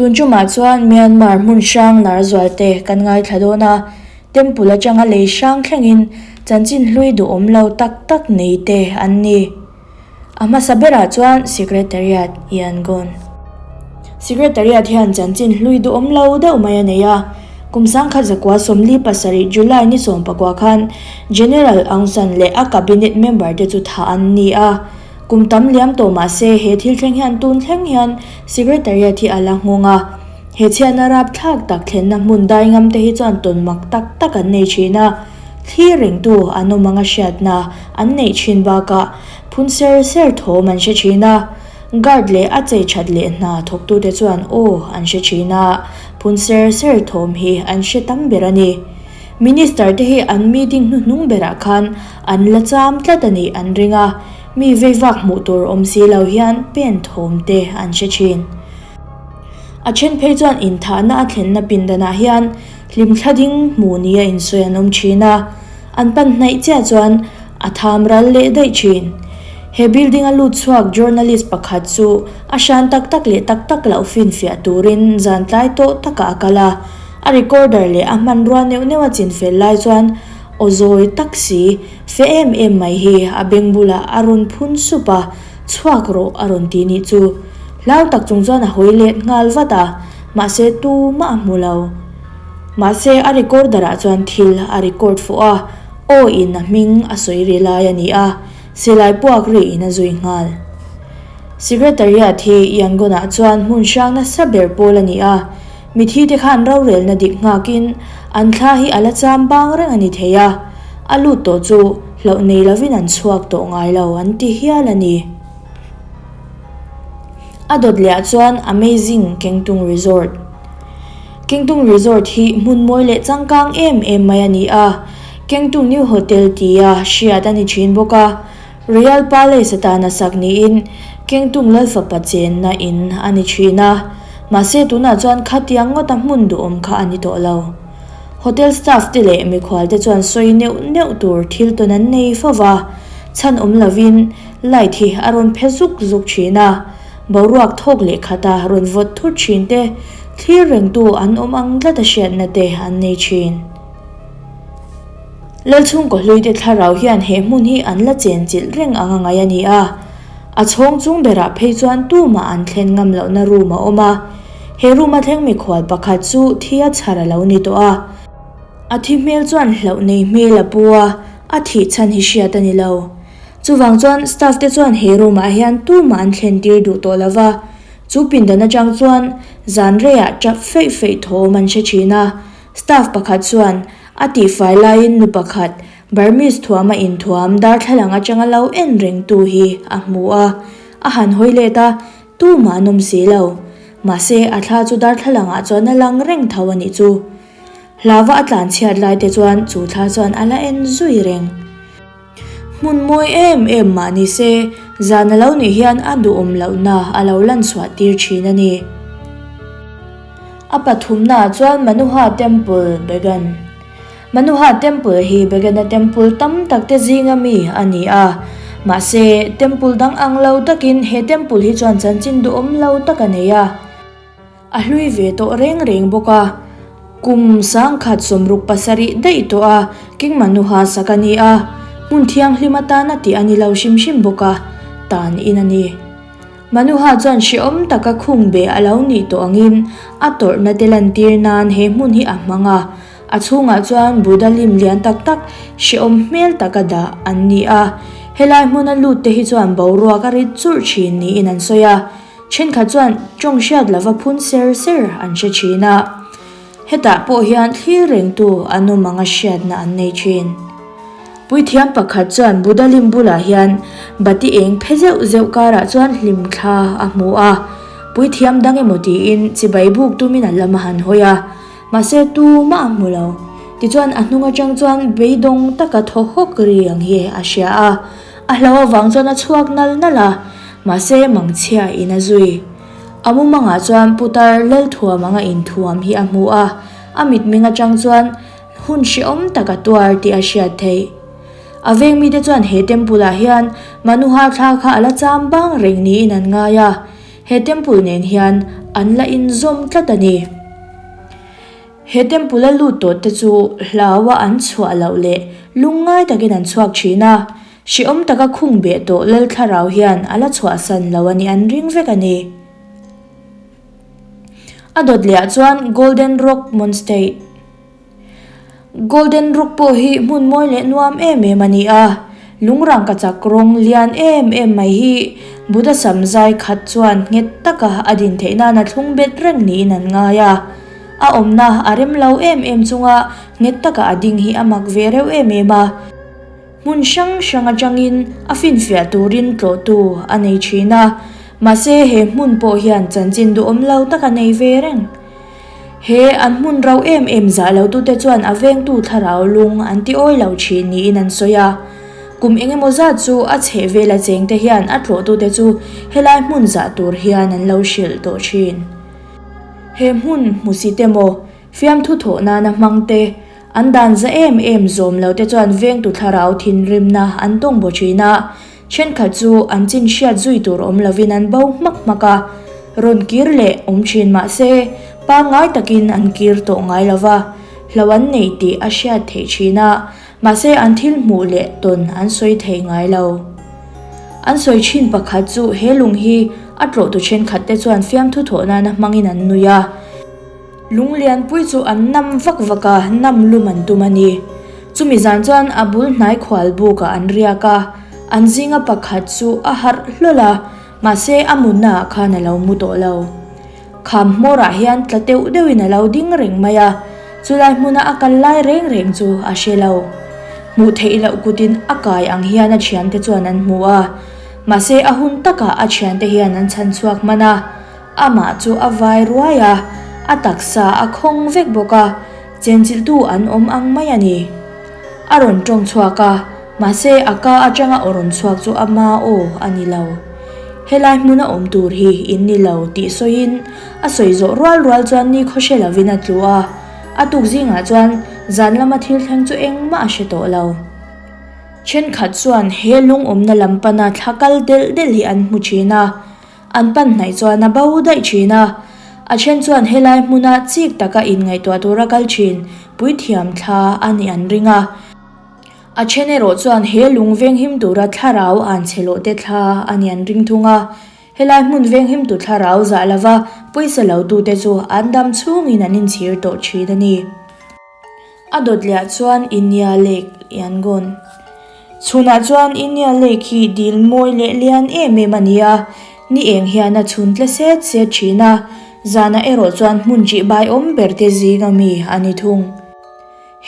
Tun tumah chuan Myanmar hmun hrang lar zualte kan ngaithla dawn a, Temple atanga lei hrang thlengin chanchin hlui duhawm lo tak tak nei te an ni. A hmasa berah chuan Secretariat Yangon. Secretariat hian chanchin hlui duhawm lo deuh mai a nei a, kum 1947 July ni 19 khan General Aung San leh a cabinet member te chu thah an ni a, kum tam liam tawh mah se he thil thleng hian tun thleng hian Secretariat hi a la nghawng a, he chhiatna rapthlak tak thlenna hmun dai ngam te hi chuan tawn mak tak tak an nei thin a. Thlir rengtu an awm anga hriatna an neih thin bakah phun ser ser thawm an hre thin a, guard leh a chei that leh hna thawktute chuan aw an hre thin a, phun ser ser thawm hi an hre tam ber a ni. Minister te hi an meeting hnuhnung berah khan an la cham tlat a nih an ring a, mi veivak hmuh tur awm si lo hian pen thawm te an hre thin. A then phei chuan inthahna a thlenna pindanah hian Hlimthla ding hmuh nia insawi an awm thin a, an pan hnaih chiah chuan a tham ral leh daih thin. He building a lut chhuak journalist pakhat chu a hran tak tak leh tak tak loh finfiah turin zan tlai tawh takah a kal a, a recorder leh a hmanrua neuh neuh a chinfel lai chuan aw zawi tak si fe em em mai hi a beng bulah a rawn phun sup a, chhuak rawh a rawn ti nih chu. Hlau tak chung chuan a hawi let nghal vat a. Mahse tumah a hmu lo. Mahse a recorder ah chuan thil a record fuh a, aw in a hming a sawi ri lai a ni a, silai puak ri in a zui nghal. Secretariat hi Yangon ah chuan hmun hrang nasa ber pawl a ni a, mithi te khan rorelna dik nghak in an thla hi a la cham bang reng a ni thei a, a lut tawh chu hlauh nei lovin an chhuak tawh ngai lo an ti hial a ni. A dawt leh ah chuan Amazing Kengtung Resort. Kengtung Resort hi hmun mawi leh changkang em em mai a ni a, Kengtung New Hotel tia hriat a ni thin bawk a. Royal Palace atana sak niin Kengtung Lalfapa chenna in a ni thin a, mahse tunah chuan khatiang ngawta hmun duhawm kha a ni tawh lo. Hotel staff te leh mikhual te chuan sawi neuh neuh tur thil tawn an nei fo va, chhan awm lovin Light hi a rawn phe zuk zuk thin a, boruak thawk leh khata rawn vawt thut thin te, thlir rengtu an awm ang tlat a hriatna te an nei thin. Lalchhungkaw hluite thlarau hian he hmun hi an la chenchilh reng ang a ngaih a ni a, a chhawng chung berah phei chuan tumah an thlen ngam lohna room a awm a, he room a thleng mikhual pakhat chu thi a chhar a lo ni tawh a. A thi hmel chuan hlauh nei hmel a pu a, a thih chhan hi hriat a ni lo. Chuvang chuan staff te chuan he room ah hian tumah an thlen tir duh tawh lo va, chu pindan atang chuan zan reiah tap feih feih thawm an hre thin a. Staff pakhat chuan a tihfai laiin nu pakhat Burmese thuama inthuam darthlalang atanga lo en reng tu hi a hmu a, a han hawi let a, tumah an awm si lo. Mahse a thla chu darthlalang ah chuan a lang reng tho a nih chu. Hlava a tlanchhiat lai te chuan chu thla chuan a la en zui reng. Hmun mawi em em mah ni se, zan a lo nih hian a duhawm lohna a lo lan chhuah tir thin a ni. A pathumnaah chuan Manuha Temple, Bagan. Manuha Temple hi Bagana temple tam tak te zinga mi a ni a. Mahse, temple dang ang lo takin he temple hi chuan chanchin duhawm lo tak a nei a. A hlui ve tawh reng reng bawk a, kum 1760 daih tawh a King Manuha sak a ni a, hmun thianghlim atana tih a ni lo hrim hrim bawk a, tan in a ni. Manuha chuan hrehawm taka khung be a lo nih tawh angin a tawrhna te lantir nan he hmun hi a hmang a, a chhungah chuan Buddha lim lian tak tak hrehawm hmel taka dah an ni a, helai hmuna lut te hi chuan boruak a rit churh thin niin an sawi a. Thenkhat chuan tawng hriat lova phun ser ser an hre thin a, hetah pawh hian thlir rengtu an awm anga hriatna an nei thin. Puithiam pakhat chuan Buddha lim bulah hian bati eng phe zeuh zeuh karah chuan hlimthla a hmu a, puithiam dang emaw tiin chibai buk tumin a lam a han hawi a, mahse tumah a hmu lo. Tichuan a hnung atang chuan beidawng taka thaw hawk ri ang hi a hria a, A hlo avang chuan a chhuak nal nal a, mahse mangchhia in a zui. A mumangah chuan putar Lalthuam anga inthuam hi a hmu a, a mitmeng atang chuan hun hrehawm tak a tuar tih a hriat theih. A veng mite chuan he temple ah hian Manuha thla kha a la cham bang reng niin an ngai a. He temple nen hian an la inzawm tlat a ni. He temple a lut tawh te chu hlaua an chhuah loh leh lungngai takin an chhuak thin a, hrehawm taka khung beh tawh Lal Thlarau hian a la chhuahsan lo a nih an ring vek a ni. A dawt lehah chuan Golden Rock Monstate. Golden Rock pawh hi hmun mawi leh nuam em em a ni a, lungrang ka chak rawng lian em em mai hi Buddha sam zai khat chuan nghet taka a din theih nan a thlung bet reng niin an ngai a. A awmna a rem lo em em chunga nghet taka a ding hi a mak ve reuh em em a. Hmun hrang hrang atangin a finfiah turin tlawhtu a nei thin a, mahse he hmun pawh hian chanchin duhawm lo tak a nei ve reng. He an hmun rau em em zah lo tute chuan a vengtu thlarau lung an ti awi lo thin niin an sawi a. Kum eng emaw zat chu a chheh vela chengte hian a tlawhtute chu helai hmun zah tur hian an lo hrilh tawh thin. He hmun hmusit emaw, fiamthu thawh nana hmangte, an dan za em em zawm lo te chuan vengtu thlarau thinrimna an tawng baw thin a. Thenkhat chu an chin hriat zui tur awm lovin an bo hmak hmak a, rawn kir leh awm thin mah se, pangngai takin an kir tawh ngai lo va, hlo an nei tih a hriat theih thin a, mahse an thil hmuh leh tawn an sawi thei ngai lo. An sawi thin pakhat chu he lung hi a tlawhtu thenkhat te chuan fiamthu thawh nana hmangin an nui a. Lung lianpui chu an nam vak vak a, nam lum an tum a ni. Chumi zan chuan a bul hnai khual bukah an riak a, an zinga pakhat chu a harh hlawl a, mahse a mutna ah khan a lo mu tawh lo. Kham hmawrah hian tla teuh deuhin a lo ding reng mai a, chulai hmuna a kal lai reng reng chu a hre lo. Hmuh theih loh kutin a kai ang hian a thiante chuan an hmu a, mahse a hun takah a thiante hian an chhan chhuak hman a. Amah chu a vai ruai a, a taksa a khawng vek bawk a, chenchilhtu an awm ang mai a ni. A rawn tawng chhuak a, mahse a ka atanga aw rawn chhuak chu ama aw a ni lo. Helai hmuna awm tur hi in ni lo tih sawiin a sawi zawh rual rual chuan ni khaw hre lovin a tlu a, a tuk zingah chuan zan lama thil thleng chu engmah a hre tawh lo. Thenkhat chuan he lungawmna lam pana thla kal delh delh hi an hmu thin a. An pan hnaih chuan a bo daih thin a, a then chuan helai hmuna chik taka inngaihtuah tura kal thin puithiam thla a nih an ring a. A then erawh chuan he lung venghim tura thlarau an chhe lawh te thla a nih an ring thung a. Helai hmun venghimtu thlarau zah lova pawisa lo tute chu an dam chhungin an inchhir tawh thin a ni. A dawt leh ah chuan Inya Lake Yangon. Chhunah chuan Inya Lake hi dil mawi leh lian em em a ni a, ni eng hian a chhun tle set set thin a, zanah erawh chuan hmun ṭih bai awm ber te zing a mi a ni thung.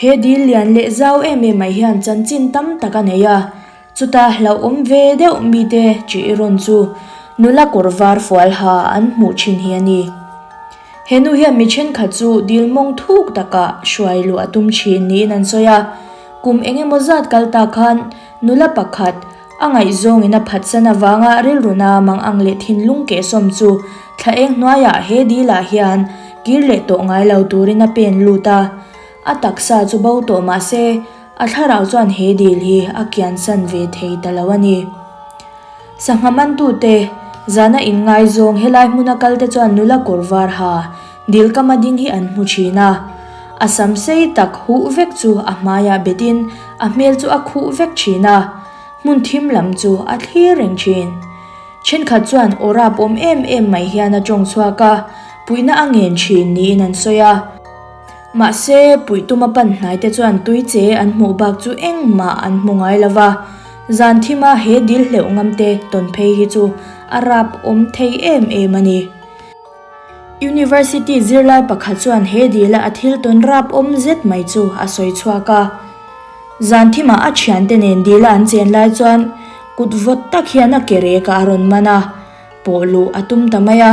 He dil lian leh zau em em mai hian chanchin tam tak a nei a, chuta hlauhawm ve deuh mite ṭih rawn chu nula kawr var fual ha an hmuh thin hi a ni. He nu hian mi thenkhat chu dil mawng thuk takah hruai luh a tum thin niin an sawi a. Kum eng emaw zat kal ta khan nula pakhat a ngaihzawngin a phatsan avanga rilru na mang ang leh thinlung kehsawm chu thla eng hnuaiah he dilah hian kir leh tawh ngai lo turin a pen lut a. A taksa chu bo tawh mah se a thlarau chuan he dil hi a kiansan ve thei ta lo a ni. Sangha mantute, zana inngaizawng helai hmuna kalte chuan nula kawr var ha dil kama ding hi an hmu thin a. A sam sei tak huh vek chu a hmaiah betin a hmel chu a khuh vek thin a, hmun thim lam chu a thlir reng thin. Thenkhat chuan aw rap awm em em mai hian a tawng chhuak a, puihna a ngen thin niin an sawi a. Mahse, puih tuma pan hnaite chuan tui che an hmuh bak chu engmah an hmu ngai lo va, zan thima he dil hleuh ngamte tawn phei hi chu a rap awm thei em em a ni. University zirlai pakhat chuan he dila a thil tawn rap awm zet mai chu a sawi chhuak a. Zan thimah a thiante nen dila an chen lai chuan kut vawt tak hian a ke rekah a rawn man a. Pawh luh a tum ta mai a,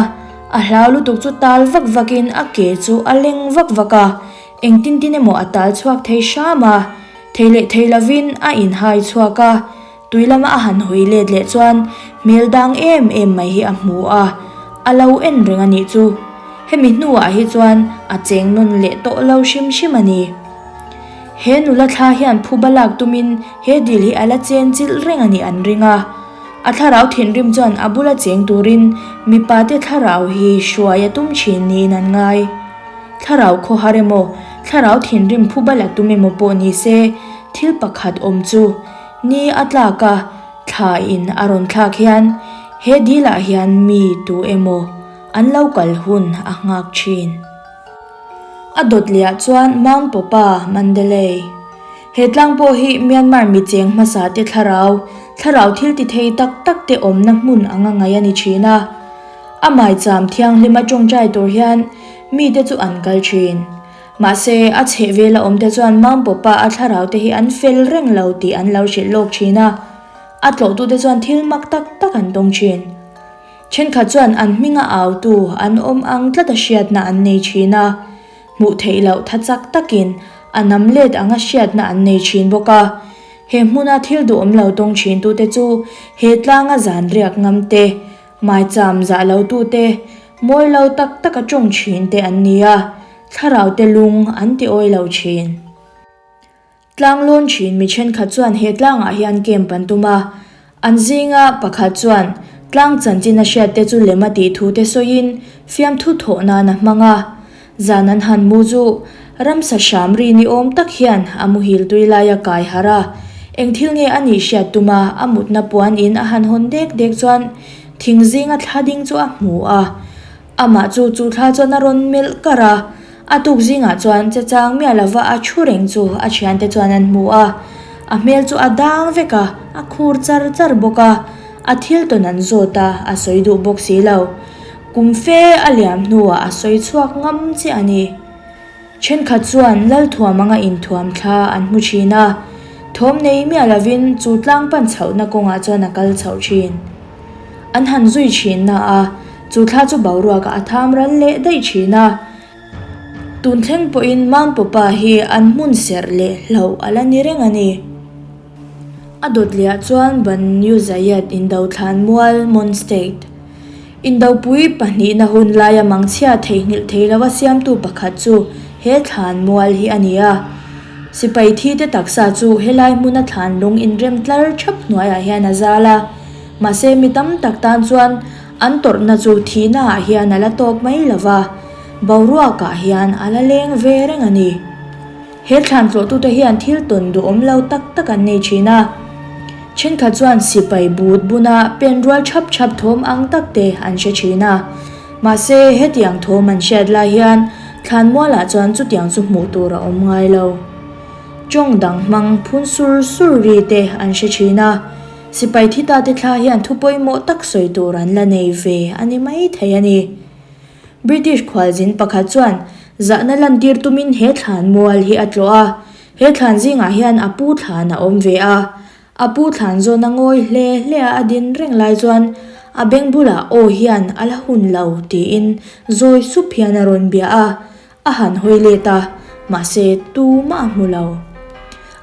a hlau lutuk chu tal vak vakin a ke chu a leng vak vak a, engtin tin emaw a tal chhuak thei hram a, thei leh thei lovin a inhai chhuak a, tui lama a han hawi let leh chuan hmel dang em em mai hi a hmu a, a lo en reng a nih chu. Hemi hnuah hi chuan a cheng nawn leh tawh lo hrim hrim a ni. He nula thla hian phuba lak tumin he dil hi a la chen chilh reng a nih an ring a. A thlarau thinrim chuan a bula cheng turin mipate thlarau hi hruai a tum thin niin an ngai. Thlarau khawhar emaw, thlarau thinrim phuba la tum emaw pawh ni se, thil pakhat awm chu ni a tlak a, thla in a rawn thlak hian he dil ah hian mi tu emaw an lo kal hun a nghak thin. A dawt leh ah chuan Mount Popa, Mandalay. He tlang pawh hi Myanmar mi cheng hmasa te thlarau, thlarau thil ti thei tak tak te awmna hmun anga ngaih a ni thin a. A maicham thianghlima tawngtai tur hian mite chu an kal thin. Mahse, a chhehvela awmte chuan Mount Popa a thlarau te hi an fel reng lo tih an lo hrilh lawk thin a, a tlawhtute chuan thil mak tak tak an tawng thin. Thenkhat chuan an hminga autu an awm ang tlata hriatna an nei thin a, hmuh theih loh tha chak takin a nam let anga hriatna an nei thin bawk a. He hmuna thil duhawm lo tawng thintute chu he tlanga zan riak ngam te, Maicham zah lo tute, mawi lo tak taka tawng thin te an ni a, thlarau te lung an ti awi lo thin. Tlang lawn thin mi thenkhat chuan he tlangah hian camp an tum a, an zinga pakhat chuan tlang chanchin a hriat te chu lem a tih thu te sawiin fiamthu thawh nan a hmang a. Zan an han mu chu ramsa hram ri ni awm tak hian a muhil tui lai a kai harh a, eng thil nge a nih hriat tuma a mutna puan in a han hawn dek dek chuan thing zinga thla ding chu a hmu a, amah chu chu thla chuan a rawn melh kar a, a tuk zingah chuan che chang miah lova a thu reng chu a thiante chuan an hmu a, a hmel chu a dang vek a, a khur char char bawk a, a thil tawn an zawt a, a sawi duh bawk si lo. Kum fe a liam hnuah a sawi chhuak ngam chiah a ni. Thenkhat chuan Lalthuam anga inthuam thla an hmu thin a, thawm nei miah lovin chu tlang pan chhohna kawngah chuan a kal chhoh thin. An han zui thin na a, chu thla chu boruakah a tham ral leh daih thin a. Tun thleng pawhin Mount Popa hi an hmun serh leh hlauh a la ni reng a ni. A dawt lehah chuan Banyu Zayed Indothlan Mual, Mon State. Indopui pahnihna hun laia mangchhia theihnghilh thei lova siamtu pakhat chu he thlan mual hi a ni a. Sipai thite taksa chu helai hmuna thlan lung inrem tlar thap hnuaiah hian a zal a. Mahse mi tam tak tan chuan an tawrhna chu thihnaah hian a la tawp mai lova, boruakah hian a la leng ve reng a ni. He thlan tlawhtute hian thil tawn duhawm lo tak tak an nei thin a. Thenkhat chuan sipai but buna pen rual thap thap thawm ang tak te an hre thin a. Mahse, hetiang thawm an hriat lai hian thlan mualah chuan chutiang chu hmuh tur a awm ngai lo. Tawng dang hmang phun sur sur ri te an hre thin a. Sipai thi ta te thla hian thu pawimawh tak sawi tur an la nei ve a ni mai thei a ni. British khualzin pakhat chuan zahna lantir tumin he thlan mual hi a tlawh a, he thlan zingah hian a pu thlan a awm ve a. A pu thlan zawn a ngawi hle hle a, a din reng lai chuan a beng bulah aw hian a la hun lo tiin zawi sup hian a rawn bia a, a han hawi let a, mahse tumah a hmu lo.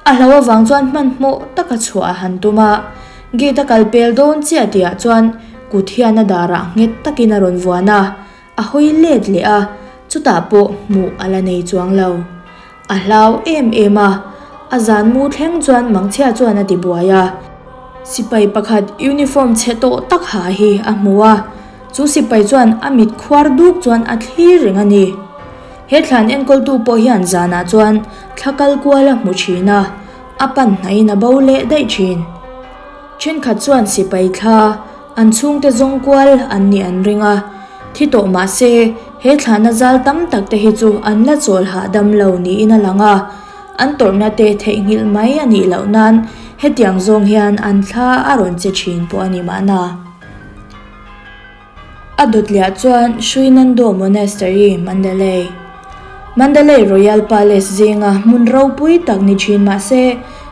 A hlo avang chuan hmanhmawh taka chhuah a han tum a, gate a kal pel dawn chiah tihah chuan kut hian a darah nghet takin a rawn vuan a, a hawi let leh a, chutah pawh hmuh a la nei chuang lo. A hlau em em a, a zan mu thleng chuan mangchhia chuan a ti buai a. Sipai pakhat uniform chhe tawh tak ha hi a hmu a, chu sipai chuan a mit khuar duk chuan a thlir reng a ni. He thlan enkawltu pawh hian zanah chuan thla kal kual a hmu thin a, a pan hnaihin a bo leh daih thin. Thenkhat chuan sipai thla an chhungte zawng kual an nih an ring a, thi tawh mah se he thlana zal tam tak te hi chu an la chawl hahdam lo niin a lang a, an tawrhna te theihnghilh mai a nih loh nan hetiang zawng hian an thla a rawn che thin pawh a ni mahna. A dawtliah chuan Shuinando Monastery, Mandalay. Mandalay Royal Palace zinga hmun ropui tak ni thin mah se,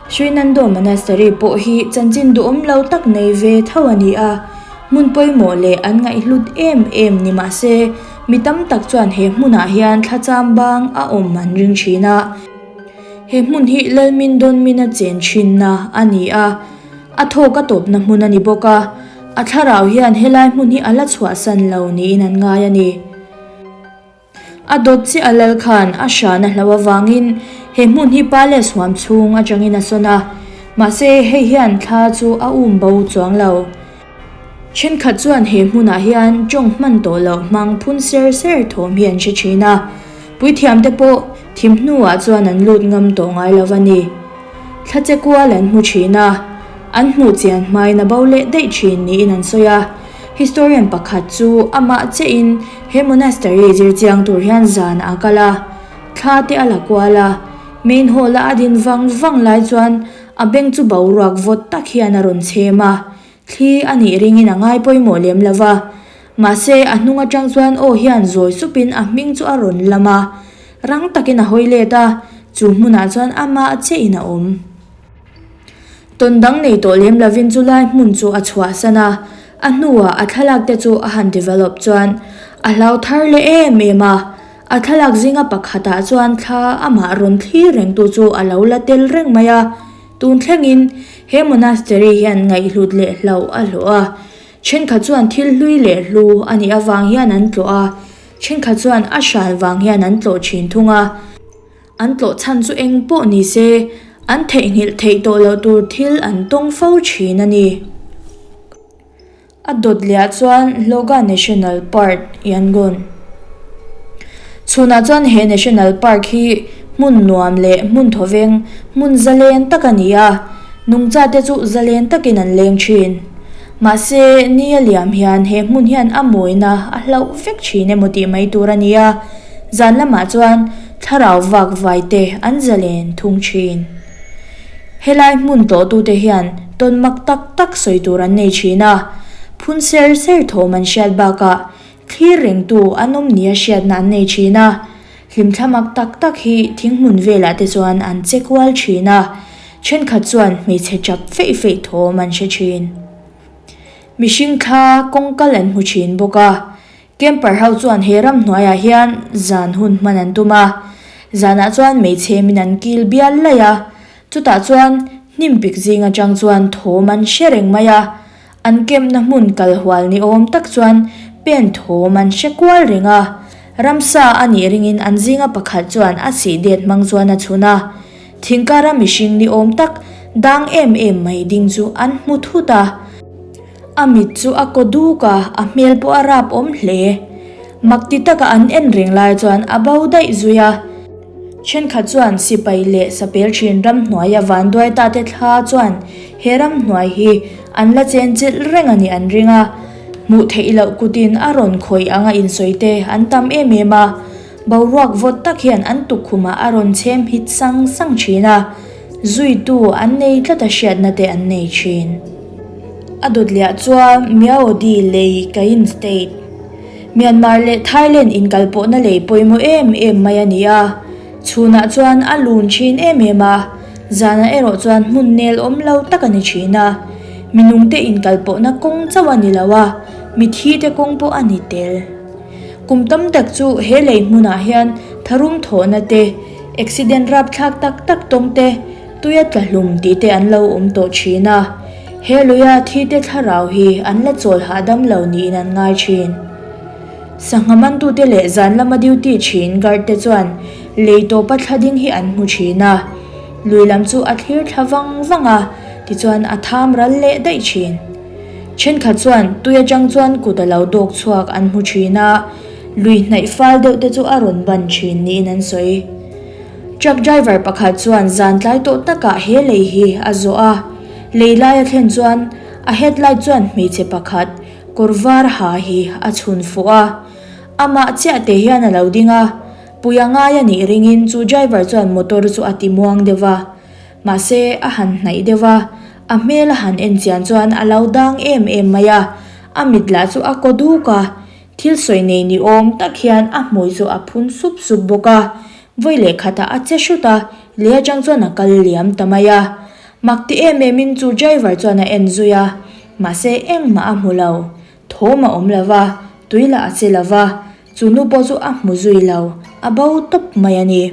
Shuinando Monastery pawh hi chanchin duhawm lo tak nei ve tho a ni a. Hmun pawimawh leh an ngaihhlut em em ni mah se, mi tam tak chuan he hmunah hian thla cham bang a awm an ring thin a. He hmun hi Lalmin Dawnmina chen thinna a ni a. A thawk a tawpna hmun a ni bawk a, a thlarau hian helai hmun hi a la chhuahsan lo niin an ngai a ni. A dawt chiah a lal khan a hran a hloh avangin he hmun hi palace huam chhung atangin a sawn a, mahse hei hian thla chu a um bo chuang lo. Thenkhat chuan he hmunah hian tawng hman tawh loh hmang phun ser ser thawm hi an hre thin a, puithiamte pawh thim hnuah chuan an lut ngam tawh ngai lo a ni. Thla che kual an hmu thin a, an hmuh chian hmain a bo leh daih thin niin an sawi a. Historian pakhat chu amah chiahin he monastery zir chiang tur hian zan a kal a, thla te a la kual a, main hall a a din vang vang lai chuan a beng chu boruak vawt tak hian a rawn chhem a, Thli a nih ringin a ngai pawimawh lem lo va, mahse a hnung atang chuan aw hian zawi supin a hming chu a rawn lam a, rang takin a hawi let a, chu hmunah chuan amah chiahin a awm. Tawn dang nei tawh lem lovin chu lai hmun chu a chhuahsan a, a hnuah a thlalak te chu a han develop chuan a hlau thar leh em em a, a thlalak zinga pakhatah chuan thla amah rawn thlir rengtu chu a lo la tel reng mai a. Tun thlengin he monastery hian ngaihhlut leh hlauh a hlawh a, thenkhat chuan thil hlui leh hlu a nih avang hian an tlawh a, thenkhat chuan a hran vang hian an tlawh thin thung a. An tlawh chhan chu eng pawh ni se, an theihnghilh theih tawh loh tur thil an tawng fo thin a ni. A dawt leh chuan Hloga National Park, Yangon. Chhunah chuan he National Park hi hmun nuam leh hmun thawveng, hmun zalen tak a ni a, nungchate chu zalen takin an leng thin. Mahse, ni a liam hian he hmun hian a mawina a hlauh vek thin emaw tih mai tur a ni a, zan lamah chuan thlarau vak vaite an zalen thung thin. Helai hmun tlawhtute hian tawn mak tak tak sawi tur an nei thin a, phun ser ser thawm an hriat bakah thlir rengtu an awm nia hriatna an nei thin a, hlimthla mak tak tak hi thinghmun velah te chuan an che kual thin a, thenkhat chuan hmeichhe tap feih feih thawm an hre thin. Mihring thla kawngkal an hmu thin bawk a, Camper ho chuan he ramhnuaiah hian zan hun hman an tum a, zanah chuan hmeichhe min an kil bial laih a, chutah chuan hnim pik zing atang chuan thawm an hre reng mai a, an camp na hmun kal hual ni awm tak chuan pen thawm an hre kual reng a, ramsa a nih ringin an zinga pakhat chuan a sih det hmang chuan a chhun a, thingkara mihring ni awm tak dang em em mai ding chu an hmu thut a. A mit chu a kaw duk a, a hmel pawh a rap awm hle. Mak ti taka an en reng lai chuan a bo daih zui a. Thenkhat chuan sipai leh sapel thin ramhnuaia vanduai ta te thla chuan he ramhnuai hi an la chen chilh reng a nih an ring a. Hmuh theih loh kutin a rawn khawih anga insawi te an tam em em a. Boruak vawt tak hian an tukkhumah a rawn chhem hit sang sang thin a. Zuitu an nei tlat a hriatna te an nei thin. A dawt leh ah chuan Myaodi lei Kayin State, Myanmar leh Thailand inkalpawhna lei pawimawh em em mai a ni a. Chhunah chuan a lun thin em em a, zanah erawh chuan hmun nel awm lo tak a ni thin a. Minungte inkalpawhna kawng chauh a ni lo a, mithi te kawng pawh a ni tel. Kum tam tak chu he lei hmunah hian tharum thawhna te, accident rapthlak tak tak tawng te, tuia tla hlum tih te an lo awm tawh thin a. He luia thi te thlarau hi an la chawl hahdam lo niin an ngai thin. Sangha mantute leh zan lama duty thin guard te chuan lei tawpa thla ding hi an hmu thin a. Lui lam chu a thlir thla vang vang a, tichuan a tham ral leh daih thin. Thenkhat chuan tui atang chuan kut a lo dawk chhuak an hmu thin a, lui hnaih fal deuh te chu a rawn ban thin niin an sawi. Truck driver pakhat chuan zan tlai tawh takah he lei hi a zawh a, lei lai a thlen chuan a headlight chuan hmeichhe pakhat kawr var ha hi a chhun fuh a, amah chiah te hian a lo ding a, pui a ngai a nih ringin chu driver chuan motor chu a ti muang deuh va. Mahse, a han hnaih deuh a, a hmel a han en chian chuan a lo dang em em mai a, a mit lah chu a kaw duk a, thil sawi nei ni awm tak hian a hmui chu a phun sup sup bawk a, vawi leh khatah a che hrut a, lei atang chuan a kal liam ta mai a. Mak ti em emin chu driver chuan a en zui a, mahse engmah a hmu lo, thawm a awm lo va, tui lah a che lo va, chu nu pawh chu a hmu zui lo, a bo tawp mai a ni.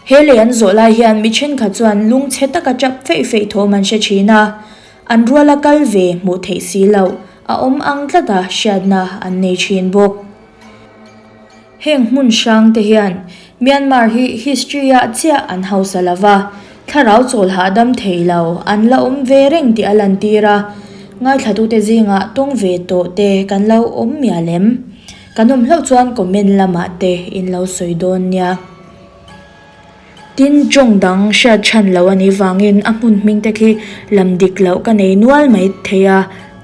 He lei an zawh lai hian mi thenkhat chuan lungchhe taka tap feih feih thawm an hre thin a, an ruala kal ve hmuh theih si loh a awm ang tlata hriatna an nei thin bawk. Heng hmun hrang te hian Myanmar hi history ah chiah an hausa lo va, thlarau chawl hahdam thei lo an la awm ve reng tih a lantir a. Ngaithlatute zingah tawng ve tawh te kan lo awm mial em? Kan awm hlauh chuan comment lamah te in lo sawi dawn nia. Tin, tawng dang hriat chhan lo a nih vangin a hmun hming te khi lam dik loh ka nei nual mai thei a,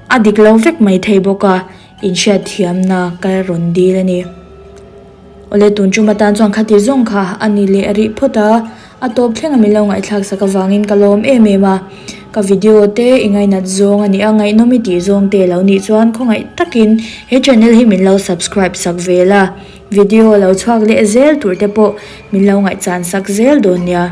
a dik lo vek mai thei bawk a, inhriat thiamna ka rawn dil a ni. Awle tun tum atan chuan khati zawng kha a ni leh rih phawt a, a tawp thleng a min lo ngaihthlak sak avangin ka lawm em em a, ka video te i ngainat zawng a nih a, ngaihnawm i tih zawng te lo nih chuan khawngaih takin he channel hi min lo subscribe sak vel a, video lo chhuak leh zel tur te pawh min lo ngaihchan sak zel dawn nia.